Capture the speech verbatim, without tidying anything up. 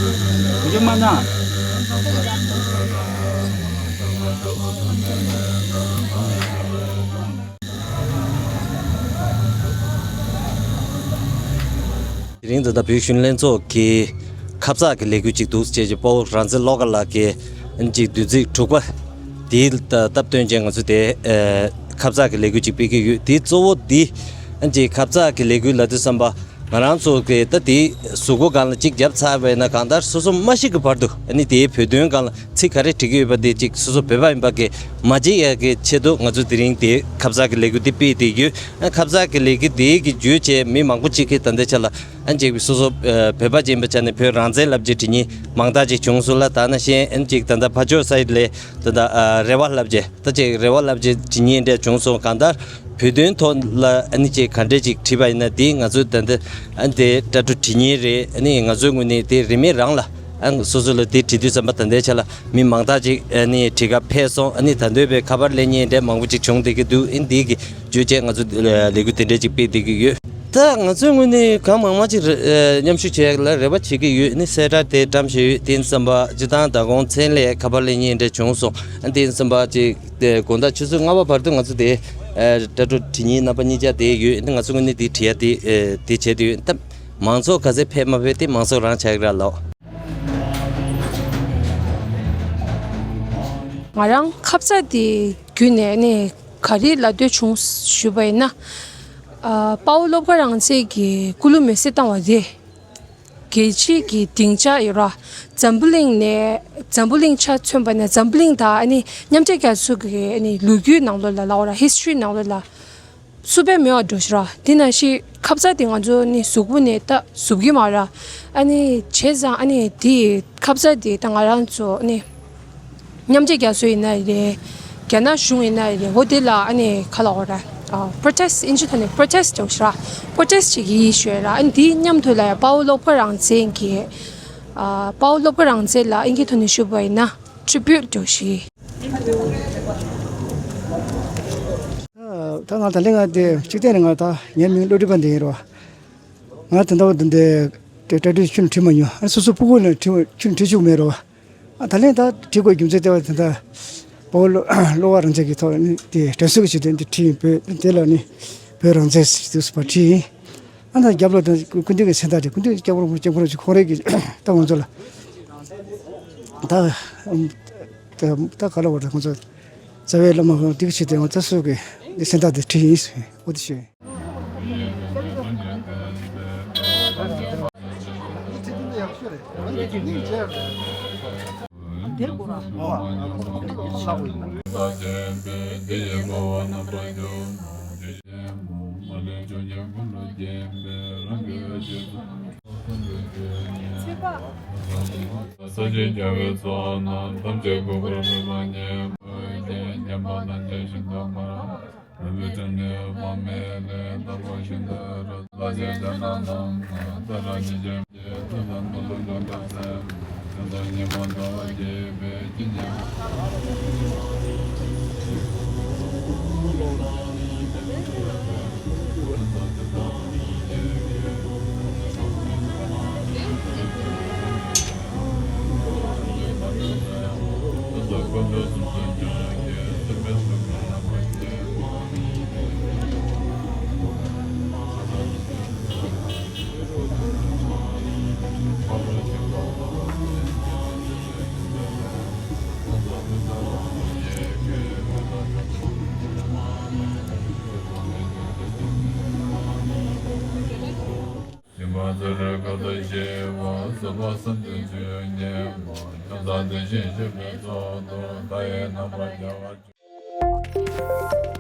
ཡོད་མ་ན། དེ་རིང་ད་ལྟ་བོད་གཞོན་ལྷན་ཚོགས་ཀྱི་ཁ་ཙ་གི་ལས་འགུལ་ཅིག་འདུག་ཅེས་ཀྱི་དཔའ་བོ་རང་བཙན་བློ་དགའ་ལགས་ཀྱིས་ཅིག་བདུན་ཚིགས་དྲུག་པ་དེའི་སྟབས་བསྟུན་བྱས་ང་ཚོ་དེ་ཁ་ཙ་གི་ལས་འགུལ་ཅིག་སྤེལ་གྱི་ཡོད། དེའི་གཙོ་བོ་འདི་ཅིག་ཁ་ཙ་གི་ལས་འགུལ་ལབ་དུས་ཙམ་པ། ང་རང་ཚོ་གི་ད་དེ་གཟུགས་པོ་སྒང་ལ་གཅིག་བརྒྱབ་ཚར་བས་ན་གང་ལྟར་སོ་སོ་མ་ཤི་གི་བར་དུ་ཨ་ནི་དེའི་བོད་དོན་སྒང་ལ་ཚིག་ག་རེ་འབྲི་གི་ཡོད་པ་དེ་གཅིག་སོ་སོ་བོད་པ་ཡིན་པ་གི་མ་བརྗེད་ཡ་གི་ཆེད་དུ་ང་ཚོ་དེ་རིང་དེ་ཁ་ཙ་གི་ལས་འགུལ་འདི་སྤེལ་བསྡད་ཡོད། ཁ་ཙ་གི་ལས་འགུལ་དེ་གི་བརྒྱུད་བྱས་མི་མང་པོ་གཅིག་གིས་ད་ལྟའི་ཆ་ལ་ཨ་ཅིག་སོ་སོ་བོད་པ་ཅིག་ཡིན་པའི་ཆ་ནས་བོད་རང་བཙན་ལབ་ཅིག་བྲིས་མཁན་མང་དག་ཅིག་བྱུང་སོང་ལ། ད་ནང་བཞིན་ཨ་ཅིག་ད་ལྟ་ཕར་ཕྱོགས་སའིཌ་ལས་ད་ལྟ་རེ་བ་ལབ་ཅིག་ད་ཅིག་རེ་བ་ལབ་ཅིག་བྲིས་མཁན་འདྲ་བྱུང་སོང་། གང་ལྟར་བོད་དོན་ཐོག་ལ་ཨ་ནི་ཅིག་ག་འདྲས་ཅིག་བྲིས་པ་ཡིན་ན་དེ་ང་ཚོ་ད་ལྟ་ཨ་ནི་དེ་ལྟ་གྲུབ་བྲིས་མཁན་རེད། ཨ་ནི་ང་ཚོའི་ངོས་ནས་དེ་རིན་མེད་རང་ལ་ཨ་ནི་སོ་སོ་ལ་དེ་བྲིས་དུས་ཙམ་པ་ད་ལྟའི་ཆ་ལ་མི་མང་དག་ཅིག་ཨ་ནི་བྲིས་ག་ཕེབས་སོང་། ཨ་ནི་ད་འདོད་པའི་ཁ་པར་ལེན་མཁན་འདྲ་མང་པོ་ཅིག་བྱུང་བསྡད་ཀྱི་འདུག་ཨ་ནི་དེ་གི་བརྒྱུད་བྱས་ང་ཚོ་ལས་འགུལ་དེ་འདྲས་ཅིག་སྤེལ་བསྡད་ཀྱི་ཡོད། ད་ང་ཚོའི་ངོས་ནས་གང་མང་མང་ཅིག་རེ་མཉམ་ཞུགས་བྱེད་ཡག་ལ་རེ་བ་བྱེད་ཀྱི་ཡོད། ཨ་ནི་གསལ་བསྒྲགས་དེ་བཀྲམ་བཞིན་ཡོད། དེ་ཙམ་པ་སྤྱིར་བཏང་མདང་དགོང་མཚན་ལས་ཁ་པར་ལེན་མཁན་འདྲ་བྱུང་སོང་། ཨ་ནི་དེ་ཙམ་པ་ཅིག་དེ་དགོང་དག་ཆུ་ཚོད་ལྔ་པ་བར་དུ་ང་ཚོ་དེ་ཨ་ལྟ་གྲུབ་བྲིས་མཁན་རྣམ་པ་གཉིས་ཆ་དེ་ཡོད། ཨ་ནི་ང་ཚོ་ངོས་ནས་དེ་བྲིས་ཡ་དེ་ཨ་དེ་བྱས་དེ་ཡོད། ད་མང་ཚོགས་ག་ཚད་ཕེབས་མ་ཕེབས་དེ་མང་ཚོགས་རང་ཆགས་ཀྱི་ར་ལགས། ང་རང་ཁ་ཙ་དེ་བརྒྱུད་ནས་ནི་ག་རེ་ལབ་འདོད་བྱུང་ཞུས་པ་ཡིན་ན། ཨ་དཔའ་བོ་བློ་དགའ་རང་བཙན་གྱིས་སྐུ་ལུས་མེར་སྲེག་བཏང་བ་དེ། རྒྱལ་སྤྱིའི་གི་སྡིངས་ཆ་ཡོད་ར། འཛམ་བུ་གླིང་ནས་འཛམ་བུ་གླིང་ཆ་མཚོན་པ་ནས་འཛམ་བུ་གླིང་དང་ཨ་ནི་མཉམ་འབྲེལ་རྒྱལ་ཚོགས་ཀྱི་ཨ་ནི་ལོ་རྒྱུས་ནང་ལོགས་ལ་ལབ་ར། ཧིས་ཊོ་རི་ནང་ལོགས་ལ་སུ་པའི་མེད་པ་འགྲོ་ཤི་ར། དེ་ནང་བཞིན་ཁ་ཙ་དེ་ང་ཚོ་ནི་གཟུགས་པོ་ནས་ད་གཟུགས་ཀྱི་མ་ར། ཨ་ནི་བྱས་ཙང་ཨ་ནི་དེ་ཁ་ཙ་དེ་ད་ང་རང་ཚོ་ནི། མཉམ་འབྲེལ་རྒྱལ་ཚོགས་ཡིན་ན་རེད། རྒྱ་ནག་གཞུང་ཡིན་ན་རེད། འོ་དེ་ལ་ཨ་ནི་ག་ལ་འོ་ར། ཨ་པྲོ་ཊེ་སི་ཊི་ཨིན་ཇི་ཐོག་ནས་པྲོ་ཊེ་སི་ཊི་འགྲོ་ཤི་ར། པྲོ་ཊེ་སི་ཊི་བྱེད་ཀྱི་ཡིན་ཞུ་ཡ་ར། ཨ་ནི་དེའི་མཉམ་དུ་ལ་ཡ་དཔའ་བོ་བློ་དགའ་རང་བཙན་གྱི། ཨ་དཔའ་བོ་བློ་དགའ་རང་བཙན་ལ་ཨིན་སྐད་ཐོག་ནས་ཞུ་བ་ཡིན་ན་ཊི་རི་བིའུ་ཊི་འགྲོ་ཤི། ད་ང་ད་ལན་ང་དེ་གཅིག་བལྟས་ནས་ང་ད་ངའི་མིང་བློ་གྲོས་དཔལ་ལྡན་ཡིན་ར། ང་ད་ལྟ་བར་དུ་འདི་གྲ་སྒྲིག་ཁྱོན་བྲིས་མ་མྱོང་། ཨ་སོ་སོ་ཕྲུ་གུ་ལ་བྲིས་ཁྱོན་བྲིས་བཅུག་མེད་རོ། ཨ་ད་ལན་ད་བྲིས་དགོས་རྒྱུ་མཚན་ལྟ་བ་དེ་ད་དཔའ་བོ་བློ་བློ་དགའ་རང་བཙན་གྱི་ཐོག་ནི་དེ་དྲན་གསོ་གི་ཆེད་དུ་འདི་བྲིས་ཡིན། བོད་དེ་ལ་ནི་བོད་རང་བཙན་ཟེར་དུས་སུ་ཕར་བྲིས་ཡིན། ཨ་ད་རྒྱབ་ལ་ད་སྐུ་མདུན་གྱི་མཚན་རྟགས་དེ་སྐུ་མདུན་སྐྱབས་མགོན་སྐྱབས་མགོན་རིན་པོ་ཆེ་ཁོང་རང་གི་ད་ང་ཚོ་ལ་ད་ད་ག་ལ་བར་ད་ང་ཚོ་རྩ་བའི་བླ་མ་ཁོང་དེ་གི་ཆེད་དུ་ང་ཚོ་སོགས་ཀྱི་མཚན་རྟགས་དེ་བྲིས་ཡིན་ཟེར་འོ་དེ་ཞུ། ས་གཞི་རྒྱལ་བའི་ཚོགས་རྣམས་ཐམས་ཅད་འགོད་པར་མོས་པ་ཉིད། མཉམ་པ་ཐམས་ཅད་ཤིན་ཏུ་དཀར། རོལ་པའི་ཚོགས་ནི་དཔག་མེད་ལས། རྟག་པར་ཤིན་ཏུ་རོལ། ལྷ་ཆེན་དེ་རྣམས་ལ་ཏུ་ར་ཉེ་ཆེན་ཏུ་ཏུ་ཏུ་ཏུ་ཏུ་ཏུ་ཉེ་བར་འདུ་བ་བསྐྱེད་པའི་སྤྱན་ནི། ཞིང་ཁམས་ཚུ་རོལ་ཁ་དོག་ཞི་བ། ཟབ་པ་གསུམ་དུ་འཇུག་ཉེ་བར། ཁྱོད་མཚན་དེ་བཞིན་གཤེགས་པའི་ཚོགས་དང་། མཐའ་ཡས་རྣམ་པར་རྒྱལ་བ།